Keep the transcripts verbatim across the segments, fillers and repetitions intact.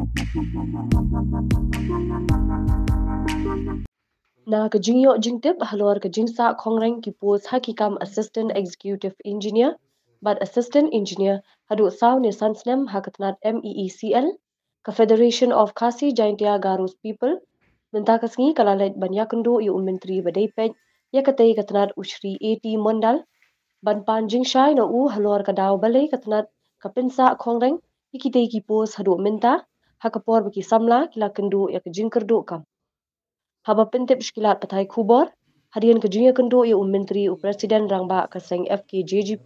Na ka jingïoh jingtip halor ka jingsah khongreng ki post ha ki kam Assistant Executive Engineer bad Assistant Engineer haduh saw ne san snem ha ka tnat MEECL, ka Federation of Khasi Jaintia Garo's People mynta ka sngi ka la leit ban ïakynduh ïa u Myntri ba dei peit ïa katei ka tnat u Shri A T Mondal ban pan jingshai na u halor ka daw balei ka tnat ka pynsah khongreng ïa kitei ki post haduh mynta, ha ka por ba ki samla ki la kynduh ïa ka jingkyrduh kam. Haba pyntip sha ki lad pathai khubor hadien ka jingïakynduh ïa u Myntri, u President Rangbah ka seng FKJGP,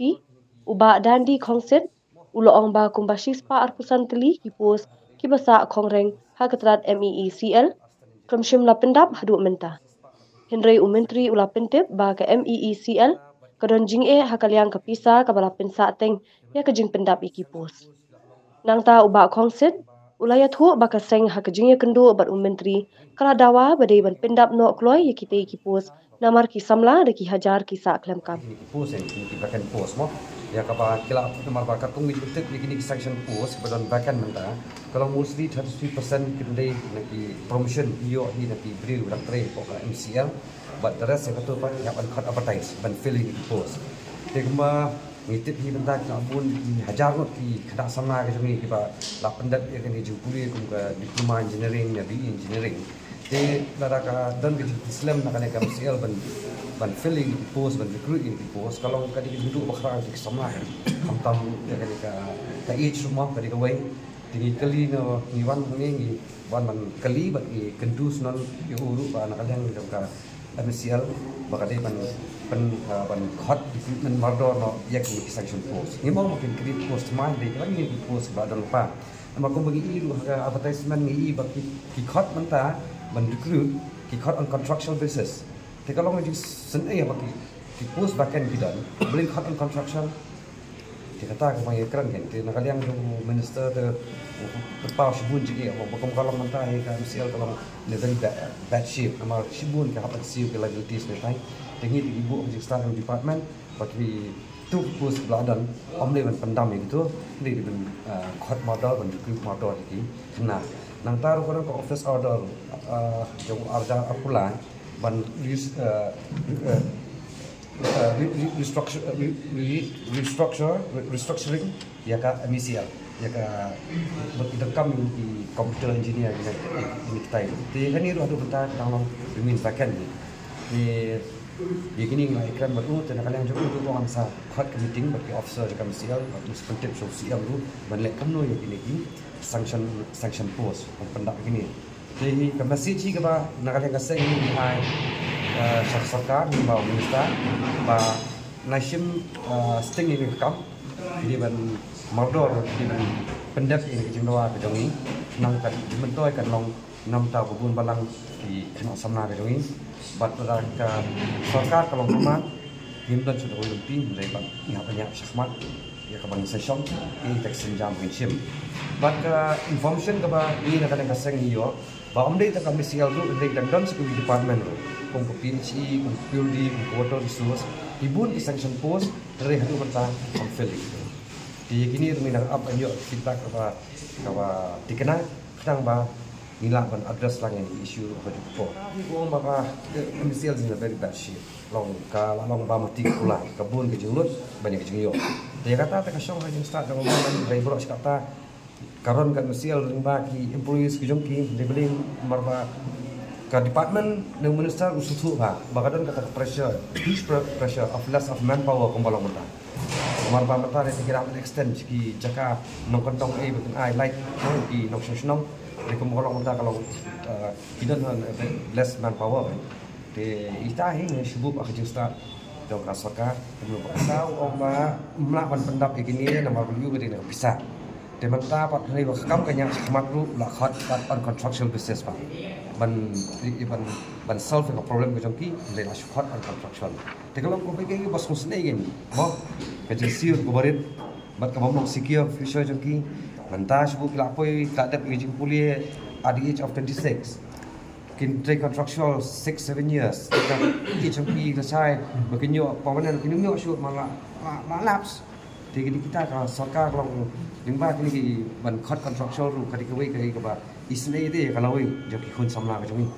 u Bah Dandy Khongsit, u la ong ba kumba shispah arphew san tylli ki post kiba sah khongreng ha ka tnat MEECL kam shym la pyndap haduh mynta. Hynrei u Myntri u la pyntip ba ka MEECL ka don jingeh ha ka liang ka pisa kaba la pynsah teng ïa ka jingpyndap ïa ki post. Nangta u Bah Khongsit u la ïathuh ba ka seng ha ka jingïakynduh bad u Myntri ka la dawa ba dei ban pyndap noh kloi ïa kitei ki post namar ki samla da ki hajar ki sah khlem kam. Kine ki post, eh, kine ki vacant post mo. Ïa kaba ki la put namar ba katkum ki jingtip ïa kine ki sanction post kiba don vacant mynta, ka long mostly thirty-three percent ki dei na ki promotion ïoh hi na ki briew dang trei hapoh ka MCL. Bad the rest ïa kato pat ki hap ban khot advertise ban fill ïa ki post. Te kumba ngi tip hi mynta ki la bun ki hajar ngut ki khynnah samla ka jong ngi kiba la pyndep ïa kane ka jingpule kum ka diploma engineering ne BE engineering. Te lada ka don ka jingpynslem na kane ka MCL ban, ban fill ïa ki post, ban recruit ïa ki post, ka long ka dei ka jingduh bakla jong ki samla. Khamtam ïa kane ka, ka age ruh mo ka dei kawei. Te ngi kylli, ngi wan hangne ngi wan ban kylli bad ngi kyntu shnong ïa u ruh ba na ka liang jong ka MCL ba ka dei ban, ban, ah, ban khot recruitment mardor noh ïa ki sanction post. Ngim ong ba kin create post thymmai, dei kawei ki post ba don lypa. Namar kumba ngi ïohi ruh ha ka advertisement ngi ïohi ba ki, ki khot mynta ban recruit, ki khot on contractual basis. Te ka long ka jingsngewsih ba ki, ki post vacant ki don, balei khot on contractual. Te kata ka ba ngi kren kein, te na ka liang jong u minister te u kyrpad shibun jingeh, ba kum ka long mynta hi ka MCL ka long in a very bad, bad shape, namar shibun ki hap ban siew ki liabilities ne tai. Te ngi te ngi buh ka jingstad jong department ba kito ki post ba la don, ym dei ban pyndam ïa kito, dei ban, ah, khot mardor, ban recruit mardor ïa ki khynnah. Nangta ruh ka don ka office order, ah, jong u R J R Pulai ban res-, ah, re-, ah, uh, re-, re-, restructure, uh, re-, re-, restructure, re-, restructuring ïa ka MeECL, ïa ka, bad ki donkam ki computer engineer ki, ki, ki, ki tai. Te ïa kane ruh haduh mynta ka dang long remain vacant ni. Te ïa kine ngi la ïakren bad u, te na ka liang jong u ruh u ong sa khot ka meeting bad ki officer jong ka MeECL bad u sa pyntip sha u CM ruh ban leh kumno ïa kine ki sanction, sanction post ban pyndap ïa kine. Te hi ka message hi kaba na ka liang ka seng ngi ai, eh, sha ka sorkar, ngi ba u minister ba nai shim, eh, sting ïa ka kam, ki dei ban mardor, ki dei ban pyndep ïa ka jingdawa ka jong ngi. Nang ka jingmyntoi kan long namar ba bun balang ki khynnah samla ka jong ngi. Bad lada ka sorkar ka long kumne, ngim don shuh da kawei lynti, hynrei ban ïa ban ïa shakhmat ïa kaba ngi sa shong, ïa ka synjam ba ngin shim. Bad ka information kaba ngi na ka liang ka seng ngi ïoh ba ym dei tang ka MeECL ruh, hynrei dang don sa kiwei ki department ruh, kum ka PHE, kum ka PWD, kum ka water resource, ki bun ki sanction post, hynrei haduh mynta ym fill ïa ki. Te ïa kine ruh ngi nang ap ban ïoh feedback kaba, kaba thikna, khnang ba ngin lah ban address lang ïa ki issue ruh ha ka juh ka por. Ngi ong ba ka, eh, MeECL is in a very bad shape. Long ka la long ba mati ka pula, ka bun ka jinglut, ban ïa ka jingïoh. Te ïa kata te ka shong ha jingstad jong u ban rai baroh shi katta. Ka run ka MeECL lyngba ki employees ki jong ki, dei balei, namar ba ka department ne u minister u sngewthuh ba, ba ka don kata ka pressure, huge pre-, pressure of less of manpower kumba long mynta. Namar ba mynta ne ki dang extend ki jaka nongkyndong ei ba kin ai light, ki nongshong shnong. Dei kumba long mynta ka long, eh, ki don, eh, less manpower, eh. Te ita hi ngi shu buh ka jingstad jong ka sorkar, kumno ba ka sorkar ym lah ban pyndap ïa kine namar ba ïoh ka dei na ka pisa. Te mynta pat hynrei ba ka kam ka ñiah shakhmat ruh la khot pat on contractual basis pat ban, ban, ban solve ka problem ka jong ki, hynrei la shu khot on contractual. Te ka long kaba ïa ki ba sngewsynei kein mo, ka jingsiew kaba rit bad kaba ym long secure future jong ki. Mynta shu buh ki la poi, ki la dep ïa ka jingpule at the age of twenty-six. Kin trei contractual six, seven years. Ka age jong ki lashai ba kin ïoh permanent, kin ym ïoh shuh, ma la, la, la lapse. Te kine kita ka sorkar ka long lyngba kine ki ban khot contractual ruh ka dei kawei ka, kaba isynei te ka lawei jong ki khun samla ka jong ngi.